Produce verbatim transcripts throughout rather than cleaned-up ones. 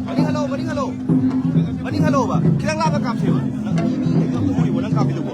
ꯃꯅꯤꯡ ꯍꯜꯂꯣ, ꯃꯅꯤꯡ ꯍꯜꯂꯣ꯫ ꯃꯅꯤꯡ ꯍꯜꯂꯣꯕ꯫ ꯈꯤꯇꯪ ꯂꯥꯞꯅ ꯀꯥꯞꯁꯦꯕ꯫ ꯅꯪ ꯃꯤ, ꯃꯤ ꯍꯦꯛꯇ ꯎꯔꯤꯕꯣ ꯅꯪ ꯀꯥꯞꯄꯤꯗꯨꯕꯣ?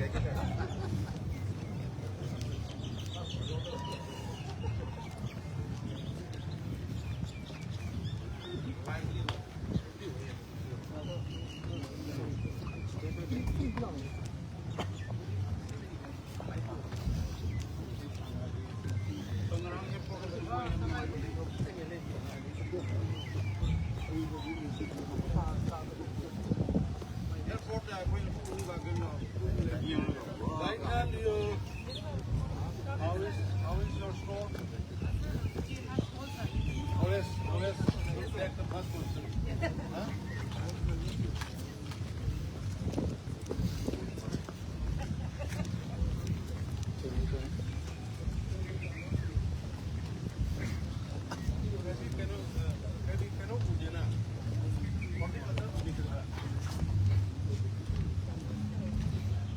How is, how is your store? How is, how is, huh?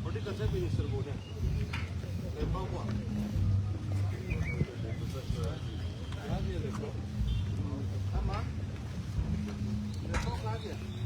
Horticulture minister ko ne. Lepa ko. Kaya diye lepa. Ama. Lepa kaya diye.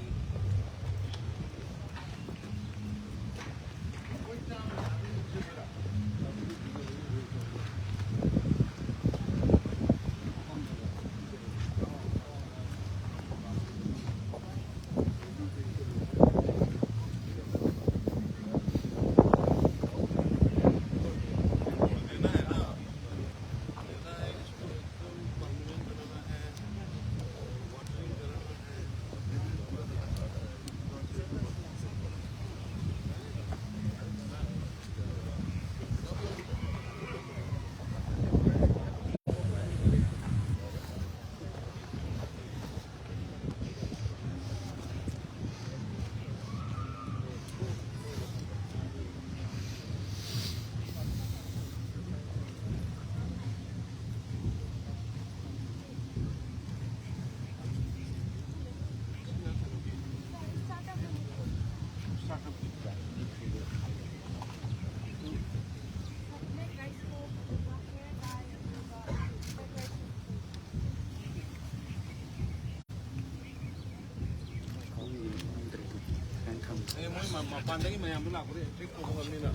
ꯑꯦ, ꯃꯣꯏ ꯃ-, ꯃꯄꯥꯟꯗꯒꯤ ꯃꯌꯥꯝꯗꯣ ꯂꯥꯛꯄꯗ entry ꯐꯪꯉꯕꯅꯤꯅ꯫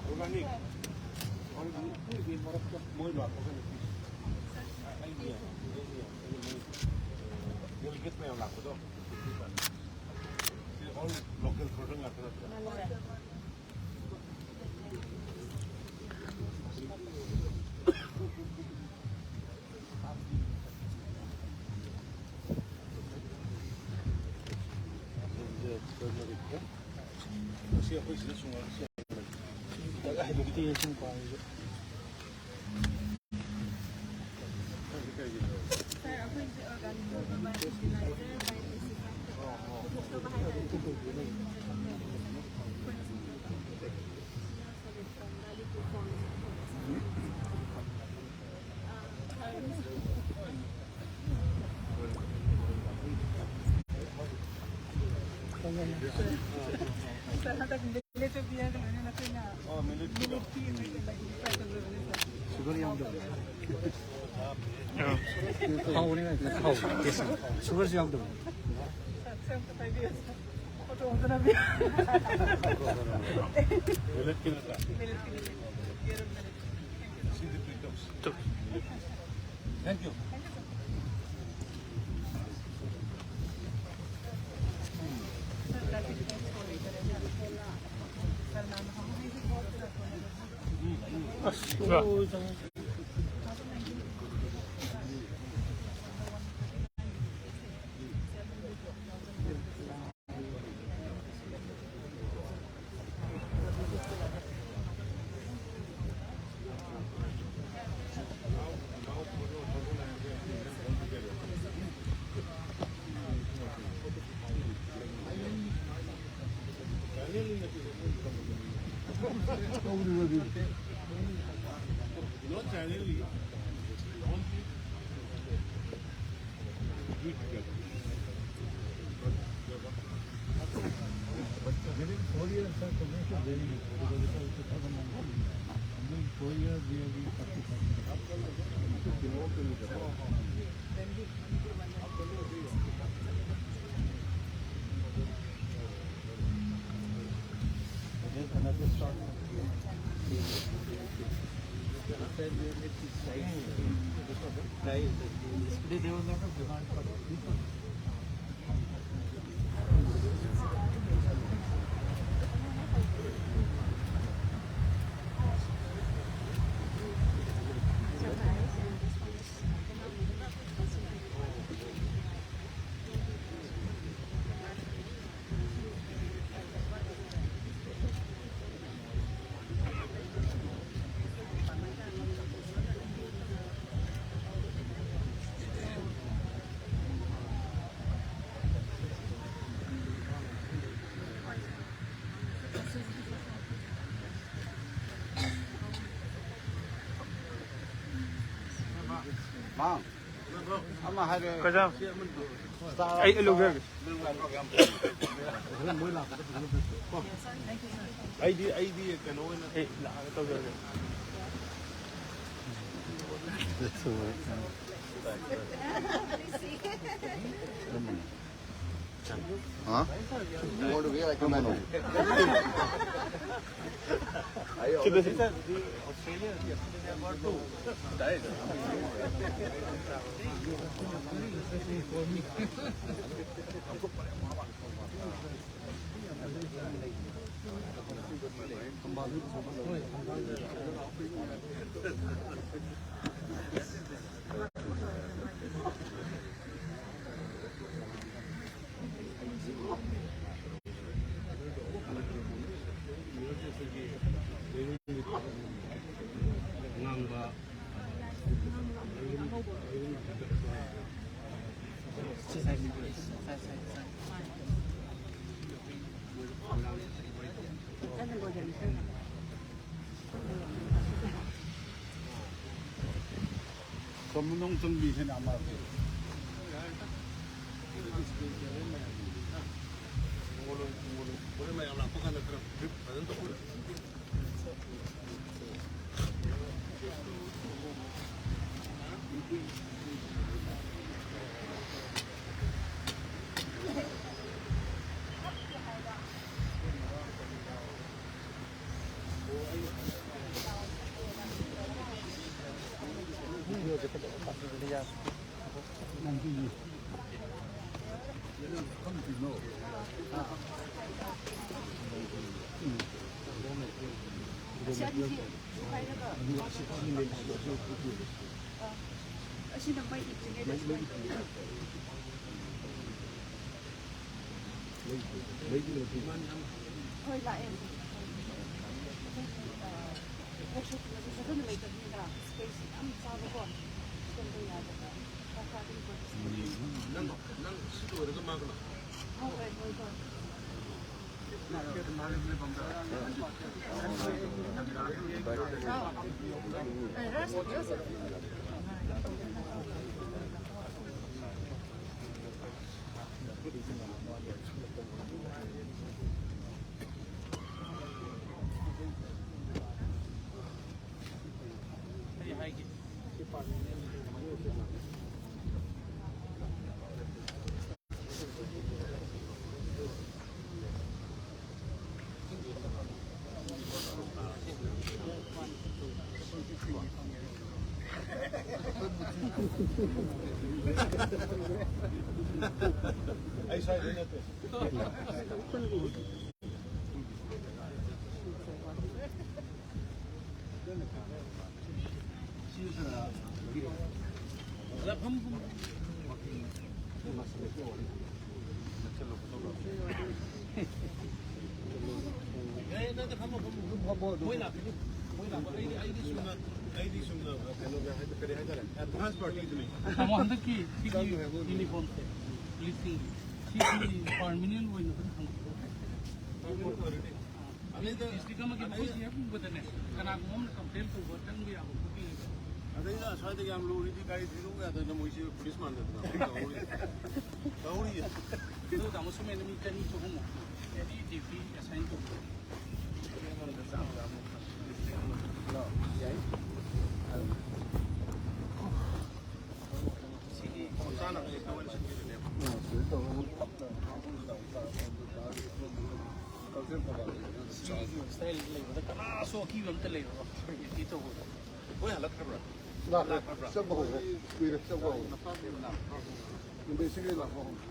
Organic. ꯃꯣꯏ ꯂꯥꯛꯄꯒ ꯅꯨꯄꯤ꯫ ꯑꯩꯒꯤ, ꯑꯩꯒꯤ, ꯑꯩꯒꯤ ꯃꯣꯏ, ꯑ, delegate ꯃꯌꯥꯝ ꯂꯥꯛꯄꯗꯣ꯫ ꯁꯤ all local product ꯉꯥꯛꯇ ꯅꯠꯇ꯭ꯔꯥ? ꯃꯁꯤ ꯑꯩꯈꯣꯏ ꯁꯤꯗ ꯁꯨꯡꯉꯥꯏ-, ꯁꯤ ꯍꯩꯅꯗꯦ ꯁꯨꯝ ꯄꯥꯏꯕꯁꯦ꯫ ꯁꯥꯔ, ꯑꯩꯈꯣꯏꯁꯦ organic ꯑꯣꯏꯕ bio fertilizer, bio pesticide ꯄꯨꯊꯣꯛꯇꯕ ꯍꯥꯏꯇꯥꯔꯦ꯫ ꯁꯥꯔ, ꯍꯟꯗꯛ millet ꯄꯤꯔꯒ ꯂꯣꯏꯅ ꯅꯈꯣꯏꯅ ꯑꯣ, millet ꯄꯤꯔꯣ꯫ Millet ꯄꯤꯔꯒ ꯂꯩ, ꯇꯧꯖꯕꯅꯦ, ꯁꯥꯔ꯫ Sugar ꯌꯥꯎꯗꯕ꯫ ꯍꯥꯎꯕꯅꯤ, ꯍꯥꯎꯕꯅꯤ, taste꯫ Sugarꯁꯨ ꯌꯥꯎꯗꯕ꯫ ꯁꯥꯔ, ꯁꯤ ꯑꯝꯇ ꯄꯥꯏꯕꯤꯌꯨ, ꯁꯥꯔ꯫ Photo ꯑꯝꯇ ꯅꯝꯕꯤꯌꯨ꯫ Milletꯀꯤ ꯅꯠꯇ꯭ꯔꯥ? Milletꯀꯤ, milletꯀꯤ꯫ ꯌꯦꯔꯨꯝ millet꯫ ꯁꯤꯗꯤ print ꯇꯧꯁꯤ꯫ Thank you. Within four years, sir, to make it very good, because it was two thousand nineteen. Within four years, we have been thirty-five. Just another shot. Yesterday there was a lot of demand for this. ꯃꯥꯡ, ꯑꯃ ꯍꯥꯏꯔꯦ꯫ ꯀꯩꯁꯥ? ꯑꯩ, ꯑꯩ ꯂꯧꯖꯔꯒꯦ꯫ ꯑꯩꯗꯤ, ꯑꯩꯗꯤ ꯀꯩꯅꯣ ꯑꯣꯏꯅ ꯑꯩ ꯂꯥꯛꯑꯒ ꯇꯧꯖꯔꯒꯦ꯫ ꯍꯥ? ꯃꯉꯣꯟꯗ ꯍꯧꯖꯤꯛ ꯂꯥꯏ ꯀꯃꯥꯏꯅ ꯇꯧ? ꯁꯤꯗ, ꯁꯤꯗ꯫ ꯀꯝꯃꯨꯅꯧ ꯆꯪꯕꯤꯁꯤꯅ ꯑꯃ꯫ ꯍꯣꯔꯦꯟ ꯃꯌꯥꯝ ꯂꯥꯛꯄ ꯀꯥꯟꯗ ꯈꯔ ꯕ꯭ꯔꯤꯐ ꯐꯖꯅ ꯇꯧꯕꯤꯔꯣ꯫ ꯑꯁꯤ ꯑꯅꯤꯁꯦ ꯇꯣꯈꯥꯏꯔꯒ, ꯑ, ꯑꯁꯤꯅ ꯃꯩ ꯏꯠꯇ꯭ꯔꯤꯉꯩꯗ ꯁꯨꯃꯥꯏꯅ ꯇꯧꯋꯤ꯫ ꯍꯣꯏ, ꯂꯥꯛꯑꯦ꯫ ꯑꯩꯈꯣꯏꯒꯤ, ꯑ, ꯋꯥꯔꯛꯁꯣꯞꯀꯨꯝꯕꯁꯦ ꯐꯖꯅ ꯂꯩꯇꯕꯅꯤꯅ ꯁ꯭ꯄꯦꯁ ꯌꯥꯝ ꯆꯥꯕꯀꯣ꯫ ꯁꯦꯝꯕ ꯌꯥꯗꯕ꯫ ꯗꯔꯀꯥꯔ ꯑꯗꯨꯝ ꯑꯣꯏ꯫ ꯅꯪ, ꯅꯪ ꯁꯤ ꯂꯣꯏꯔꯒ ꯃꯥꯒ ꯂꯥꯛꯑꯣ꯫ ꯍꯣꯏ, ꯍꯣꯏ, ꯍꯣꯏ, ꯍꯣꯏ꯫ ꯑꯩ ꯁ꯭ꯋꯥꯏꯗꯩ ꯅꯠꯇꯦ꯫ ꯃꯣꯏ ꯂꯥꯛꯀꯅꯤ꯫ ꯃꯣꯏ ꯂꯥꯛꯄ꯫ ꯑꯩꯗꯤ, ꯑꯩꯗꯤ ꯆꯨꯝꯅ, ꯑꯩꯗꯤ ꯆꯨꯝꯅ, ꯀꯩꯅꯣꯒꯤ ꯍꯥꯏ-, ꯀꯔꯤ ꯍꯥꯏꯇꯥꯔꯦ, ꯑꯦꯗꯚꯥꯟꯁ ꯄꯥꯔꯇꯤꯗꯨꯅꯤ꯫ ꯇꯥꯃꯣ, ꯍꯟꯗꯛꯀꯤ ꯁꯤꯒꯤ ꯌꯨꯅꯤꯐꯣꯔꯝꯁꯦ, ꯄꯨꯂꯤꯁꯁꯤꯡꯒꯤ, ꯁꯤꯒꯤ ꯄꯥꯔꯃꯤꯅꯦꯟ ꯑꯣꯏꯅ ꯑꯗꯨꯝ ꯊꯝꯕꯤꯔꯣ꯫ ꯄꯥꯔꯃꯤꯅꯦꯟ ꯑꯣꯏꯔꯗꯤ꯫ ꯑꯗꯩꯗ, ꯗꯤꯁꯇ꯭ꯔꯤꯛ ꯑꯃꯒꯤ ꯑꯗꯩꯗ, ꯃꯈꯣꯏꯁꯤ ꯍꯦꯛ ꯎꯕꯗꯅꯦ, ꯀꯅꯥꯒꯨꯝꯕ ꯑꯃꯅ ꯀꯝꯄ꯭ꯂꯦꯟ ꯇꯧꯕ ꯆꯪꯕ ꯌꯥꯕ ꯈꯣꯠꯄ ꯌꯥꯕ꯫ ꯑꯗꯩꯗ ꯁ꯭ꯋꯥꯏꯗ ꯌꯥꯝ ꯂꯨꯔꯤꯗꯤ ꯒꯥꯔꯤ ꯊꯩꯗꯣꯛ ꯌꯥꯗꯗꯅ ꯃꯣꯏꯁꯦ ꯄꯨꯂꯤꯁ ꯃꯥꯟꯗꯗꯅ ꯇꯧꯍꯧꯔꯤ꯫ ꯇꯧꯍꯧꯔꯤ꯫ ꯑꯗꯨ ꯇꯥꯃꯣ ꯁꯨꯃꯥꯏꯅ ꯃꯤ ꯆꯅꯤ ꯆꯍꯨꯝꯃꯨꯛ ꯑꯦꯅꯤ ꯗ꯭ꯌꯨꯇꯤ ꯑꯦꯁꯥꯏꯟ ꯇꯧꯕꯤꯔꯣ꯫ ꯁꯤꯒꯤ ꯆꯥꯅꯕꯁꯦ ꯇꯧꯍꯜꯂꯁꯤꯅꯦꯕ꯫ ꯁꯤꯒꯤ ꯁ꯭ꯇꯥꯏꯜ ꯂꯩꯕꯗ ꯀꯅꯥꯁꯨ ꯑꯀꯤꯕ ꯑꯝꯇ ꯂꯩꯔꯣꯏ꯫ ꯗ꯭ꯌꯨꯇꯤ ꯇꯧꯕꯗ꯫ ꯃꯣꯏ ꯍꯜꯂꯛꯈ꯭ꯔꯕ꯭ꯔꯥ? ꯂꯥꯛꯈ꯭ꯔꯦ꯫ ꯂꯥꯛꯈ꯭ꯔꯕ꯭ꯔꯥ? ꯆꯪꯕ ꯍꯧꯔꯦ꯫ ꯀꯨꯏꯔꯦ ꯆꯪꯕ ꯍꯧꯔꯦ꯫ ꯅꯨꯡꯗꯤꯟꯁꯤꯗꯒꯤ ꯂꯥꯛꯄ ꯍꯧꯔꯦ꯫